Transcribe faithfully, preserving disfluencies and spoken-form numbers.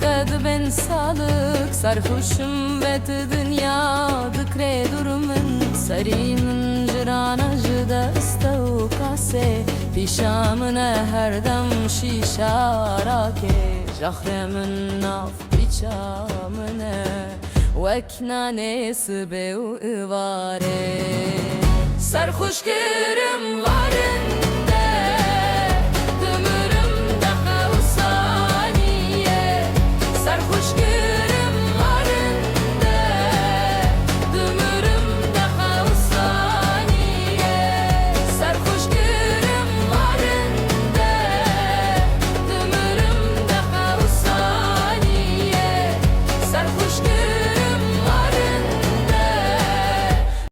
Qe dibin salik serxuşim ve ti dinya dikre dur min. Serî min cirana ji deste û kasê pîşa min e, her dem şîşa rake. Jaxre min nav pîça min e, wek nanê sibê û îvarê. Serxuş kirim var